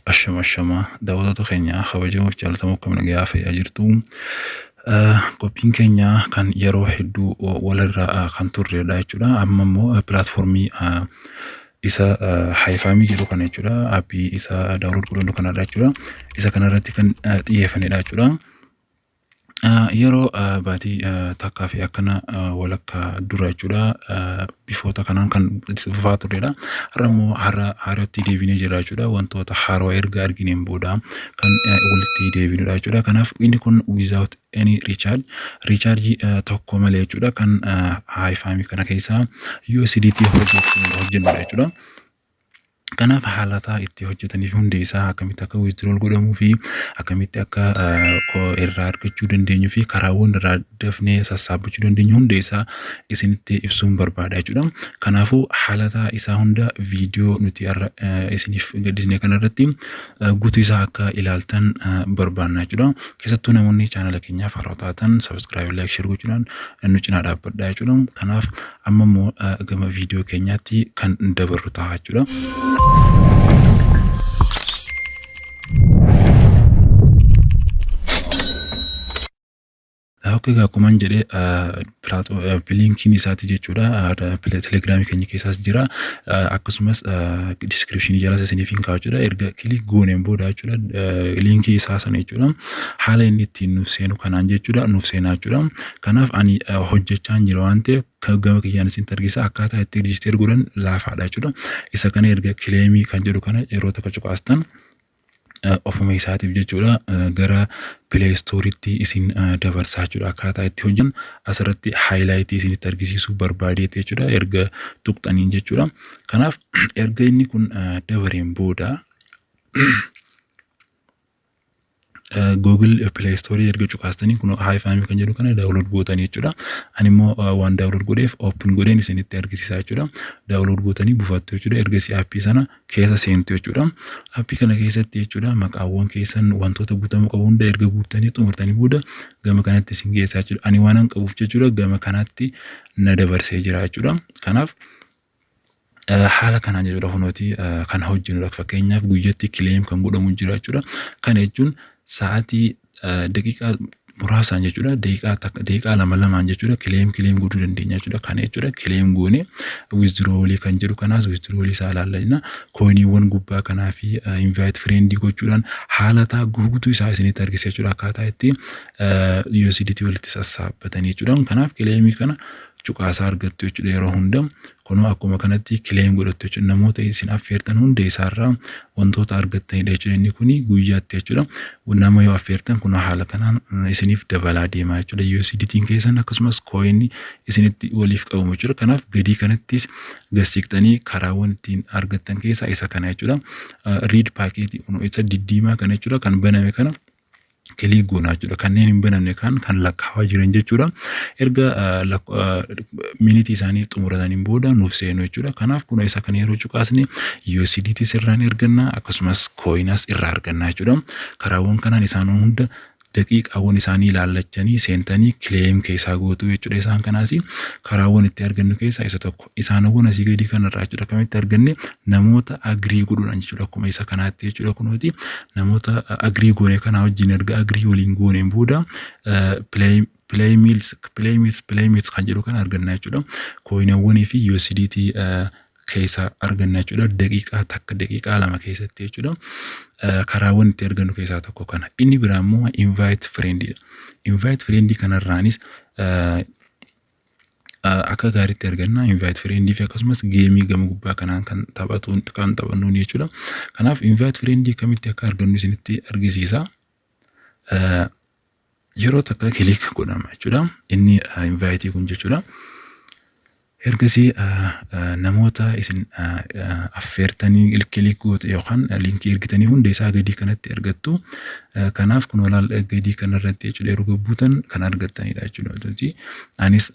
Ashama ashama daawwattoota keenya kabajamuuf jaallatamoo, akkam nagayaa fayyaa jirtu? Qophiin keenya kan yeroo hedduu walirraa kan turredha jechuudha. Amma immoo pilaatfoormii isa Hifami jedhu kana jechuudha. Aappii isa download godhannu kanadha jechuudha. Isa kanarratti kan xiyyeeffannedha jechuudha. Yeroo baatii takkaa fi akkana walakkaa dura jechuudha, bifoota kanaan kan fufaa turedha. Har'a immoo har'a haaratti deebinee jira jechuudha. Wantoota haarawaa erga argineen booda kan walitti deebinudha jechuudha. Kanaaf inni kun without any recharge, recharge tokko malee jechuudha, kan Hifami kana keessaa USDT hojjennudha jechuudha. Kanaaf haalata itti hojjetanii fi hundi isaa akkamitti akka withdraw godhamuu fi akkamitti akka irraa argachuu dandeenyuu fi karaawwan irraa dafnee sassaabbachuu dandeenyu hunda isaa isinitti ibsuun barbaada jechuudha. Kanaafuu haalata isaa hunda viidiyoo nuti har'a isiniif gaddisne kanarratti guutuu isaa akka ilaaltan barbaanna jechuudha. Keessattuu namoonni chaanala keenyaaf haaraa taatan subscribe, like, share gochuudhaan nu cinaa dhaabbadha jechuudha. Kanaaf amma immoo gama viidiyoo keenyaatti kan dabarru ta'a jechuudha. Okay, egaa akkuma jedhee liinkiin isaati jechuudha. Telegiraamii keenya keessaas jira. Akkasumas diskiripshinii jalas isiniif hin kaa'u jechuudha. Erga click gooneen booda jechuudha, liinkii isaa sana jechuudha. Haala inni ittiin nuuf seenu kanaan jechuudha, nuuf seenaa jechuudha. Kanaaf ani hojjechaa jira waan ta'eef gama kiyyaan isinitti argisa. Akkaataa itti register godhan laafaadha jechuudha. Isa kana erga claim kan jedhu kana yeroo tokko cuqaastan, ofuma isaatiif jechuudha gara Play Storeitti isin dabarsaa jechuudha. Akkaataa itti hojjan asirratti highlight isinitti argisiisuu barbaadeeti jechuudha, erga tuqxaniin jechuudha. Kanaaf erga inni kun dabareen booda, Google Play Store erga cuqaastanii, kun Hifami kan jedhu kana download gootanii jechuudha. Ani immoo waan download godheef open godheen isinitti argisiisaa jechuudha. Download gootanii buufattu jechuudha. Ergasii aappii sana keessa seentu jechuudha. Aappii kana keessatti jechuudha, maqaawwan keessan wantoota guutamuu qabu hunda erga guuttanii xumurtanii booda gama kanatti isin geessaa jechuudha. Ani waan qabuuf jechuudha, gama kanatti na dabarsee jira jechuudha. Kanaaf haala kanaan jechuudha kunooti kan hojjennudha. Fakkeenyaaf guyyatti claim kan godhamu jira jechuudha. Kana jechuun sa'aatii daqiiqaa muraasaan jechuudha, daqiiqaa takka, daqiiqaa lama lamaan jechuudha, claim claim godhuu dandeenya jechuudha. Kana jechuudha claim goone withdrawal kan jedhu kanaas withdrawal isaa ilaallina. Coiniiwwan gubbaa kanaa fi invite friend gochuudhaan haala guutuu isaa isinitti argisiisa jechuudha. Akkaataa itti USDT walitti sassaabbatanii jechuudha. Kanaaf claim kana cuqaasaa argattu jechuudha yeroo hunda. Kunoo akkuma kanatti claim godhattu jechuudha. Namoota isin affeertan hunda isaarraa wantoota argattanidha jechuudha. Inni kuni guyyaatti jechuudha. Nama yoo affeertan kunoo haala kanaan isiniif dabalaa deemaa jechuudha. USDT'n keessan akkasumas coinni isinitti waliif qabamu jechuudha. Kanaaf gadii kanattis gasiiqxanii karaawwan ittiin argattan keessaa isa kana jechuudha. Red packet kunoo isa diddiimaa kana jechuudha, kan baname kana click goonaa jechuudha. Kanneen hin banamne kan lakkaawaa jiran jechuudha. Erga minitii isaanii xumurataniin booda nuuf seenu jechuudha. Kanaaf kun isa kana yeroo cuqaasne USDT irraan arganna, akkasumas coinas irraa arganna jechuudha. Karaawwan kanaan isaan hunda daqiiqaawwan isaanii ilaallachanii seentanii claim keessaa gootu jechuudha. Isaan kanaas karaawwan itti argannu keessaa isa tokko. Isaanowwan asii gadii kanarraa jechuudha akkamitti arganne? Namoota agree godhuudhaan jechuudha. Akkuma isa kanaatti jechuudha, kunooti namoota agree goone kanaa wajjin erga agree waliin gooneen booda play meals, play meals, play meals kan jedhu kana arganna jechuudha. Coinawwanii fi USDT keessaa arganna jechuudha. Daqiiqaa takka, daqiiqaa 2 keessatti jechuudha. Karaawwan itti argannu keessaa tokko kana. Inni biraa immoo invite friendidha. Invite friendii kanarraanis akka gaariitti arganna. Invite friendii fi akkasumas game gama gubbaa kanaan kan taphatu kan taphannuun jechuudha. Kanaaf invite friendii akkamitti akka argannu isinitti argisiisa. Yeroo takka click godhama jechuudha. Inni invite kun jechuudha. Ergasii namoota isin affeertanii click goote yookaan liinkii ergitanii hunda isaa gadii kanatti argattu. Kanaaf kun olaal gadii kanarratti jechuudha, yeroo buutan kan argattanidha jechuudha. Anis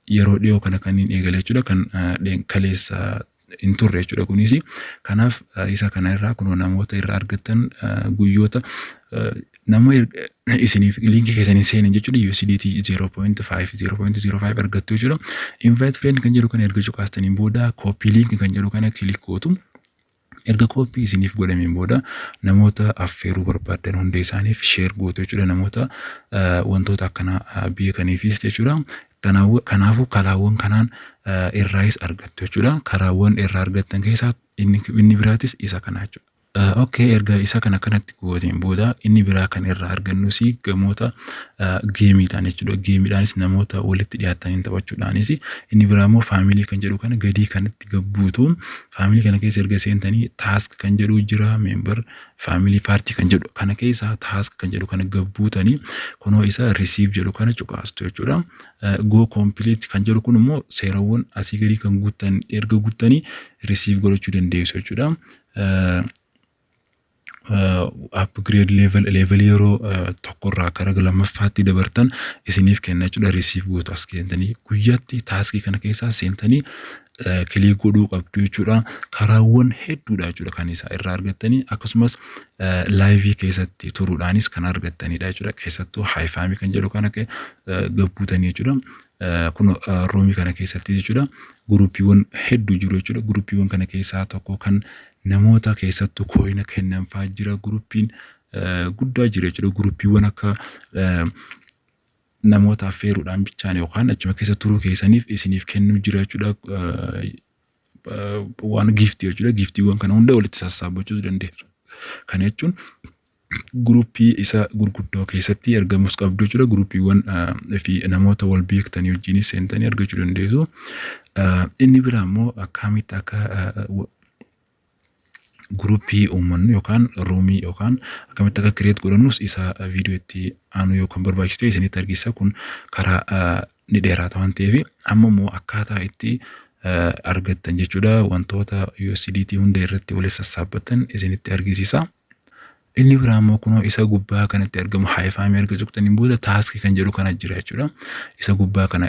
yeroo dhiyoo kana kan hin eegale jechuudha, kan kaleessa hin turre jechuudha kunis. Kanaaf isa kana irraa kunoo namoota irraa argattan, guyyoota nama isiniif liinkii keessanii seenan jechuudha, USDT 0.5 0.05 argattu jechuudha. Invite friend kan jedhu kana erga cuqaastaniin booda copy link kan jedhu kana click gootu. Erga copy isiniif godhameen booda namoota affeeruu barbaaddan hunda isaaniif share gootu jechuudha. Namoota wantoota akkanaa beekaniifis jechuudha. Kanaafuu karaawwan kanaan irraayis argattu jechuudha. Karaawwan irraa argattan keessaa inni biraatis isa kana jechuudha. Okay, erga isa kana kanatti gooteen booda inni biraa kan irraa argannus gamoota gameiidhaan jechuudha. Gameiidhaanis namoota walitti dhiyaataniin taphachuudhaanis. Inni biraa immoo family kan jedhu kana gadii kanatti gabbuutu. Family kana keessa erga seentanii task kan jedhu jira, member, family, party kan jedhu kana keessa task kan jedhu kana gabbuutanii kunoo isa receive jedhu kana cuqaastu jechuudha. Go complete kan jedhu kun immoo seerawwan asii gadii kan guuttan erga guuttanii receive godhachuu dandeessu jechuudha. Upgrade level, level yeroo tokkorraa gara lammaffaatti dabartan isiniif kenna jechuudha. Receive gootu as seentanii guyyaatti taskii kana keessaa seentanii click godhuu qabdu jechuudha. Karaawwan hedduudha jechuudha kan isaa irraa argattanii. Akkasumas liveii keessatti turuudhaanis kan argattanidha jechuudha. Keessattuu hi famii kan jedhu kana gabbuutanii jechuudha. Kun roomii kana keessatti jechuudha. Groupiiwwan hedduu jiru jechuudha. Groupiiwwan kana keessaa tokko kan namoota keessattuu coina kennan fa'aa jira. Groupiin guddaa jira jechuudha. Groupiiwwan akka namoota affeeruudhaan bichaan yookaan achuma keessa turuu keessaniif isiniif kennuu jira jechuudha. Waan giftii jechuudha. Giftiiwwan kana hunda walitti sassaabbachuu dandeessu. Kana jechuun groupii isa gurguddoo keessatti argamus qabdu jechuudha. Groupiiwwan fi namoota wal beektanii wajjinis seentanii argachuu dandeessu. Inni biraa immoo akkamitti akka groupii uummannu yookaan roomii yookaan akkamitti akka create godhannus isa viidiyoo itti aanu yookaan barbaachisu ta'e isinitti argisiisa. Kun karaa ni dheerata waan ta'eef, amma immoo akkaataa itti argattan jechuudha, wantoota USDT hunda irratti walitti sassaabbattan isinitti argisiisa. Inni biraa immoo kunoo isa gubbaa kanatti argamu hi famii erga tuqxaniin booda taskii kan jedhu kana jira jechuudha. Isa gubbaa kana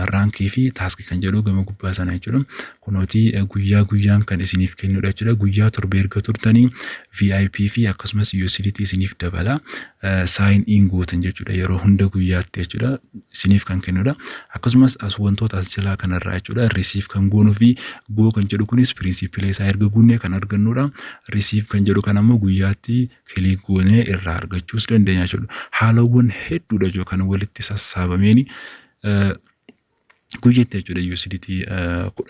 rankii fi taskii kan jedhu gama gubbaa sana jechuudha. Kunootii guyyaa guyyaan kan isiniif kennudha jechuudha. Guyyaa 7 erga turtanii VIP fi akkasumas USDT isiniif dabala. Sign in gootan jechuudha, yeroo hunda guyyaatti jechuudha isiniif kan kennudha. Akkasumas as wantoota as jalaa kanarraa jechuudha receive kan goonuu fi go kan jedhu kunis principle isaa erga guunnee kan argannudha. Receive kan jedhu kan ammoo guyyaatti click goonee irraa argachuus dandeenya jechuudha. Haalawwan hedduudha jechuudha kan walitti sassaabameen guyyaatti jechuudha USDT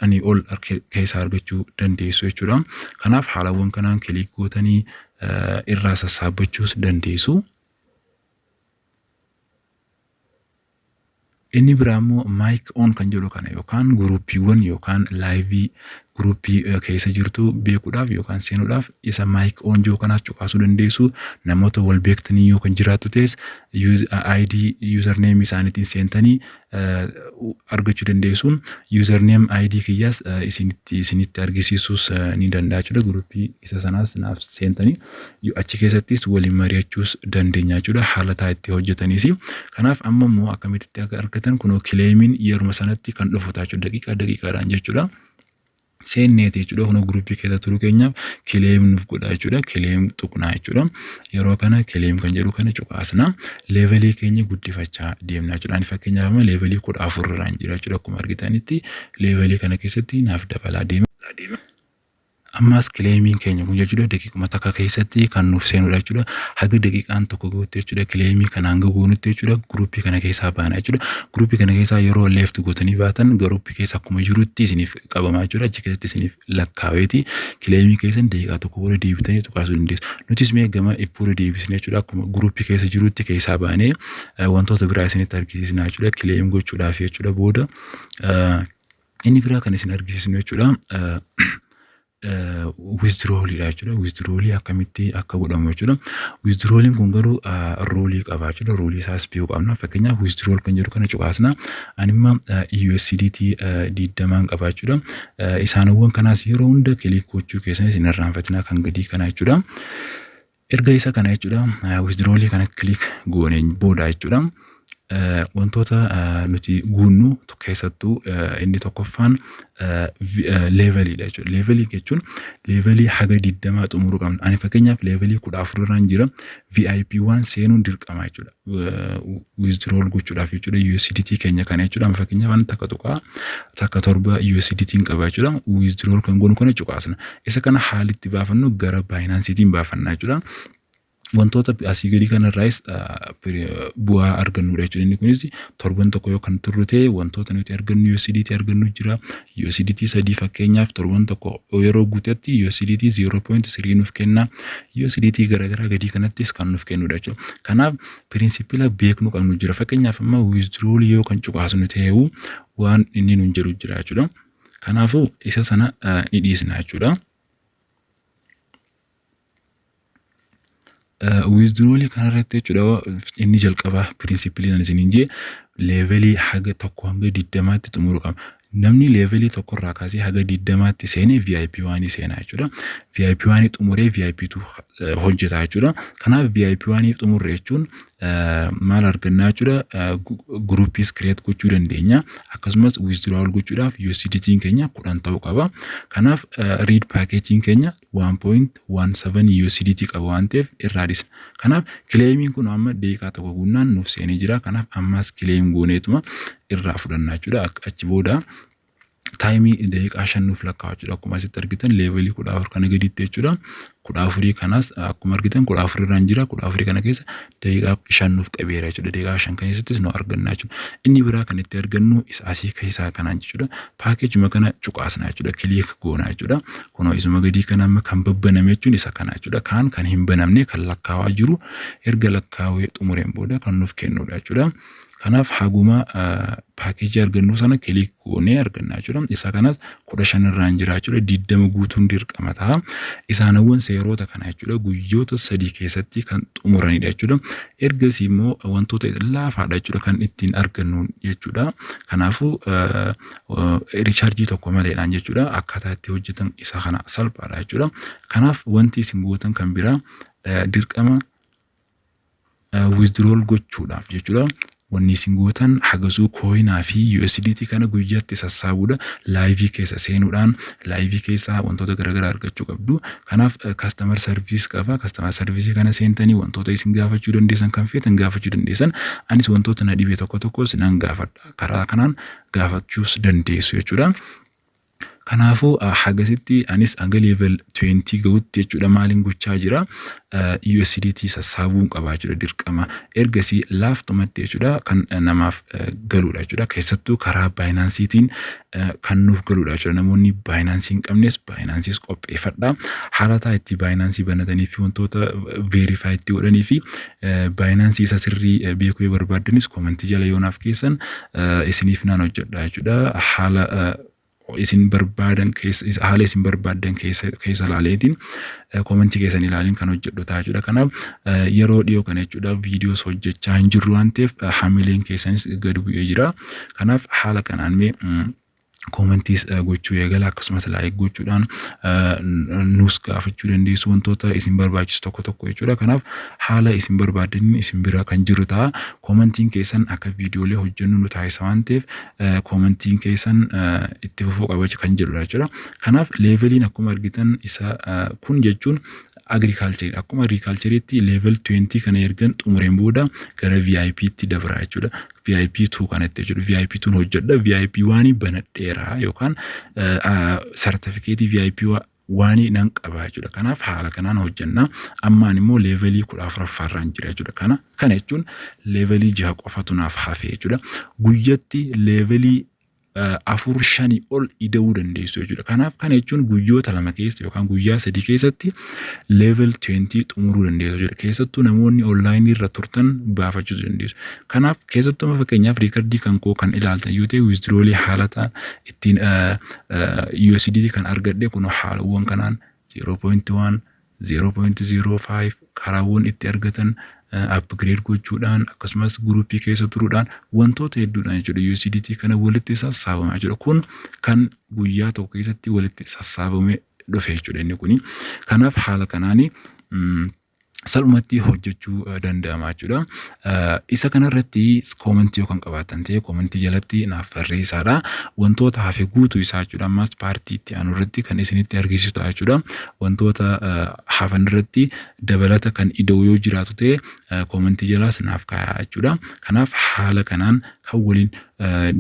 10 ol keessaa argachuu dandeessu jechuudha. Kanaaf haalawwan kanaan click gootanii irraa sassaabbachuus dandeessu. Inni biraa immoo mic on kan jedhu kana yookaan groupiiwwan yookaan liveii groupii keessa jirtu beekuudhaaf yookaan seenuudhaaf isa mic on jiru kanaas cuqaasuu dandeessu. Namoota wal beektanii yoo kan jiraattu ta'es ID, username isaaniitiin seentanii argachuu dandeessu. Username ID kiyyaas isinitti argisiisuus ni danda'a jechuudha. Groupii isa sanaas naaf seentanii achi keessattis waliin mari'achuus dandeenya jechuudha. Haala taa itti hojjetaniis. Kanaaf amma immoo akkamitti akka argatan kunoo claimiin yeruma sanatti kan dhufu ta'a jechuudha. Daqiiqaa daqiiqaadhaan jechuudha. Seenneeti jechuudha. Kunoo groupii keessa turuu keenyaaf claim nuuf godha jechuudha. Claim tuqnaa jechuudha. Yeroo kana claim kan jedhu kana cuqaasna. Levelii keenya guddifachaa deemna jechuudha. Ani fakkeenyaaf amma levelii 14 irraan jira jechuudha. Akkuma argitanitti levelii kana keessatti naaf dabalaa deema. Ammas claimiin keenya kun jechuudha daqiiquma takka keessatti kan nuuf seenudha jechuudha. Haga daqiiqaan tokko gahutti jechuudha, claimii kana hanga goonutti jechuudha, groupii kana keessaa baana jechuudha. Groupii kana keessaa yeroo left gootanii baatan groupii keessa akkuma jirutti isiniif qabama jechuudha. Achi keessatti isiniif lakkaaweeti claimii keessan daqiiqaa tokko booda deebitanii tuqaasuu dandeessu. Nutis mee gama booda deebisne jechuudha, akkuma groupii keessa jirutti keessaa baanee wantoota biraa isinitti argisiisna jechuudha. Claim gochuudhaaf jechuudha booda inni biraa kan isin argisiisnu jechuudha. Withdrawaliidha jechuudha. Withdrawalii akkamitti akka godhamu jechuudha. Withdrawaliin kun garuu ruleii qaba jechuudha. Ruleii isaas beekuu qabna. Fakkeenyaaf withdrawal kan jedhu kana cuqaasna. Ani imma USDT 20n qaba jechuudha. Isaanowwan kanaas yeroo hunda click gochuu keessan isin irraanfatinaa, kan gadii kana jechuudha. Erga isa kana jechuudha withdrawalii kana click gooneen booda jechuudha. Wantoota nuti guunnu keessattuu inni tokkoffaan leveliidha jechuudha. Levelii jechuun levelii haga 20 xumuruu qabna. Ani fakkeenyaaf levelii 14 irraan jira. VIP waan seenuun dirqama jechuudha. Withdrawal gochuudhaaf jechuudha, USDT keenya kana jechuudha. Amma fakkeenyaaf ani 1.17 USDT qaba jechuudha. Withdrawal kan goonu kana cuqaasna. Isa kana haali itti baafannu gara Binanceetiin baafanna jechuudha. Wantoota asii gadii kanarraayis bu'aa argannudha jechuudha. Inni kunis torban tokko yoo kan turru ta'e, wantoota nuti argannu USDT argannu jira. USDT 3 fakkeenyaaf torban tokko yeroo guutetti USDT 0.3 nuuf kenna. USDT garaagaraa gadii kanattis kan nuuf kennudha jechuudha. Kanaaf principle beeknu qabnu jira. Fakkeenyaaf amma withdrawal yoo kan cuqaasnu ta'e, waan inni nuun jedhu jira jechuudha. Kanaafuu isa sana ni dhiisna jechuudha. Withdrawal kanarratti jechuudha, inni jalqabaa principleiin ani isiniin jee levelii haga 1 hanga 20tti xumuruu qaba. Namni levelii tokkorraa kaasee haga 20tti seene VIP one seenaa jechuudha. VIP one xumuree VIP tu hojjeta jechuudha. Kanaaf VIP one xumurre jechuun maal argannaa jechuudha? Groupiis create gochuu dandeenya. Akkasumas withdrawal gochuudhaaf USDT keenya 10 ta'uu qaba. Kanaaf red packageiin keenya 1.17 USDT qaba waan ta'eef irraa dhisna. Kanaaf claimiin kun amma daqiiqaa tokko guunnaan nuuf seenee jira. Kanaaf ammas claim gooneetuma irraa fudhanna jechuudha. Achi booda timeii daqiiqaa 5 nuuf lakkaa'a jechuudha. Akkuma asitti argitan levelii 14 kana gaditti jechuudha. 14 kanas akkuma argitan 14 irraan jira. 14 kana keessa daqiiqaa 5 nuuf qabeera jechuudha. Daqiiqaa 5 kana keessattis nu arganna jechuudha. Inni biraa kan itti argannu isa asii keessaa kanaan jechuudha. Packageuma kana cuqaasna jechuudha. Click goona jechuudha. Kunoo isuma gadii kana amma kan babbaname jechuun isa kana jechuudha. Kaan kan hin banamne kan lakkaawaa jiru erga lakkaawee xumureen booda kan nuuf kennudha jechuudha. Kanaaf haguma packageii argannu sana click goonee arganna jechuudha. Isa kanas 15 irraan jira jechuudha. 20 guutuun dirqama ta'a. Isaanawwan seerota kana jechuudha, guyyoota 3 keessatti kan xumuranidha jechuudha. Ergasii immoo wantoota laafaadha jechuudha kan ittiin argannu jechuudha. Kanaafuu rechargeii tokko maleedhaan jechuudha, akkaataa itti hojjetan isa kana salphaadha jechuudha. Kanaaf wanti isin gootan kan biraa dirqama withdrawal gochuudhaaf jechuudha. Wanni isin gootan hagasuu coinaa fi USDT kana guyyaatti sassaabuudha. Liveii keessa seenuudhaan liveii keessaa wantoota garaagaraa argachuu qabdu. Kanaaf customer service qaba. Customer serviceii kana seentanii wantoota isin gaafachuu dandeessan kan feetan gaafachuu dandeessan. Anis wantoota na dhibe tokko tokkos nan gaafadha. Karaa kanaan gaafachuus dandeessu jechuudha. Kanaafuu hagasitti anis hanga level 20 gahutti jechuudha maaliin gochaa jira? USDT sassaabuun qabaa jechuudha dirqama. Ergasii laaftumatti jechuudha kan namaaf galudha jechuudha. Keessattuu karaa Binanceiitiin kan nuuf galudha jechuudha. Namoonni Binanceii hin qabnes Binanceis qopheeffadha. Haalataa itti Binanceii banatanii fi wantoota verify itti godhanii fi Binanceii isa sirrii beekuu yoo barbaaddanis commentii jala yoo naaf keessan isiniif naan hojjedha jechuudha. Haala isin barbaadan keessa, haala isin barbaaddan keessa keessa ilaaleetiin, commentii keessan ilaaliin kan hojjedhu ta'a jechuudha. Kanaaf yeroo dhiyoo kana jechuudha viidiyoos hojjechaa hin jirru waan ta'eef hamileen keessanis gadi bu'ee jira. Kanaaf haala kanaan mee commentiis gochuu eegala, akkasumas like gochuudhaan nuus gaafachuu dandeessu wantoota isin barbaachisu tokko tokko jechuudha. Kanaaf haala isin barbaadaniin isin bira kan jiru ta'a. Commentiin keessan akka viidiyoolee hojjennu nu taasisa waan ta'eef commentiin keessan itti fufuu qaba kan jedhudha jechuudha. Kanaaf leveliin akkuma argitan isa kun jechuun agricultureii. Akkuma agricultureiitti level 20 kana ergan xumureen booda gara VIP'tti dabra jechuudha. VIP 2 kanatti jechuudha. VIP 2 hojjedha. VIP 1 banadheera yookaan sartifikeetii VIP one nan qaba jechuudha. Kanaaf haala kanaan hojjenna. Ammaan immoo levelii 14ffaarraan jira jechuudha. Kana jechuun levelii 6 qofatu naaf hafe jechuudha. Guyyatti levelii afur shanii ol ida'uu dandeessu jechuudha. Kanaaf kana jechuun guyyoota 2 keessa yookaan guyyaa 3 keessatti level 20 xumuruu dandeessu jechuudha. Keessattuu namoonni onlineii irra turtan baafachuu dandeessu. Kanaaf keessattuu fakkeenyaaf recordii kan koo kan ilaaltan yoo ta'e, withdrawalii haalata ittiin USDT kan argadhe kun haalawwan kanaan 0.1, 0.05 karaawwan itti argatan upgrade gochuudhaan, akkasumas groupii keessa turuudhaan, wantoota hedduudhaan jechuudha USDT kana walitti sassaabama jechuudha. Kun kan guyyaa tokko keessatti walitti sassaabame dhufe jechuudha inni kuni. Kanaaf haala kanaani Salphumatti hojjechuu danda'ama jechuudha. Isa kanarratti koomentii yoo kan qabaattan ta'e, koomentii jalatti naaf barreessaadha. Wantoota hafe guutuu isaa jechuudha. Ammas paartii itti aanu irratti kan isinitti argisiisu ta'a jechuudha. Wantoota hafan irratti dabalata kan ida'u yoo jiraatu ta'e, koomentii jalaas naaf kaa'a jechuudha. Kanaaf haala kanaan kan waliin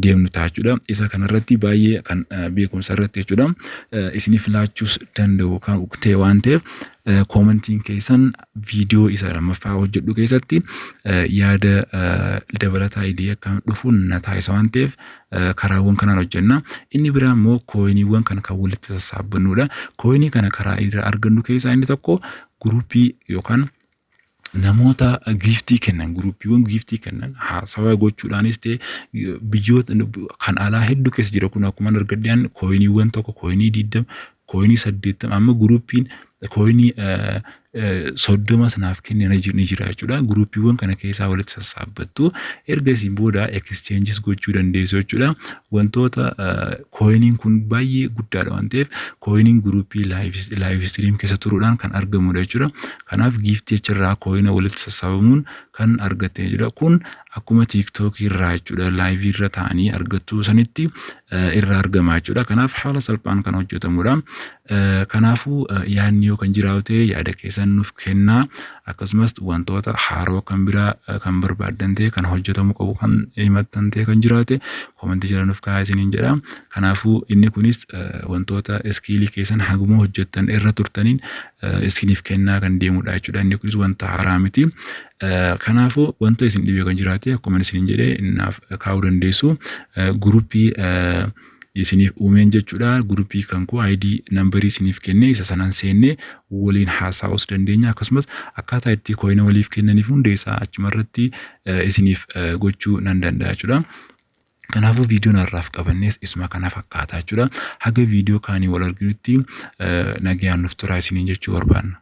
deemnu ta'a jechuudha. Isa kanarratti baay'ee kan beekumsa irratti jechuudha. Isiniif laachuus danda'u kan ta'e waan ta'eef, koomentiin keessan viidiyoo isa lammaffaa hojjedhu keessatti yaada dabalataa idee akka dhufu na taasisa waan ta'eef, karaawwan kanaan hojjenna. Inni biraa immoo kooyiniiwwan kana kan walitti sassaabannudha. Kooyinii kana karaa irraa argannu keessaa inni tokko guruupii yookaan namoota giiftii kennan, guruupiiwwan giiftii kennan haasawaa gochuudhaanis ta'e, biyyoota kan alaa hedduu keessa jira. Kun akkuma argadheen kooyiniiwwan tokko, kooyinii 20, kooyinii 80, amma guruupiin kooyinii 30 sanaaf kenne ni jira jechuudha. Guruupiiwwan kana keessaa walitti sassaabbattu, ergasiin booda exchanges gochuu dandeessu jechuudha. Wantoota kooyiniin kun baay'ee guddaadha waan ta'eef, kooyiniin guruupii live stream keessa turuudhaan kan argamudha jechuudha. Kanaaf giiftii achirraa kooyina walitti sassaabamuun kan argatte jechuudha. Kun akkuma TikTokii irraa jechuudha, laayivii irra ta'anii argattu sanitti irraa argama jechuudha. Kanaaf haala salphaan kan hojjetamudha. Kanaafuu yaadni yoo kan jiraatu ta'e, yaada keessan nuuf kennaa. Akkasumas wantoota haaroo kan biraa kan barbaaddan ta'e, kan hojjetamuu qabu kan himattan ta'e, kan jiraate koomentii jala nuuf kaa'aa isiniin jedha. Kanaafuu inni kunis wantoota iskiilii keessan haguma hojjettan irra turtaniin isiniif kennaa kan deemudha jechuudha. Inni kunis wanta haaraa miti. Kanaafuu wanta isin dhibee kan jiraate, akkuma isiniin jedhee, naaf kaa'uu dandeessu. Guruppii isiniif uumeen jechuudha. Guruppii kan koo ID nambarii isiniif kennee, isa sanaan seennee waliin haasa'uus dandeenya. Akkasumas akkaataa itti kooyina waliif kennaniif hunda isaa achuma irratti isiniif gochuu nan danda'a jechuudha. Kanaafuu viidiyoon har'aaf qabannes isuma kana fakkaata jechuudha. Haga viidiyoo kaanii wal arginutti nagayaan nuuf turaa isiniin jechuu barbaanna.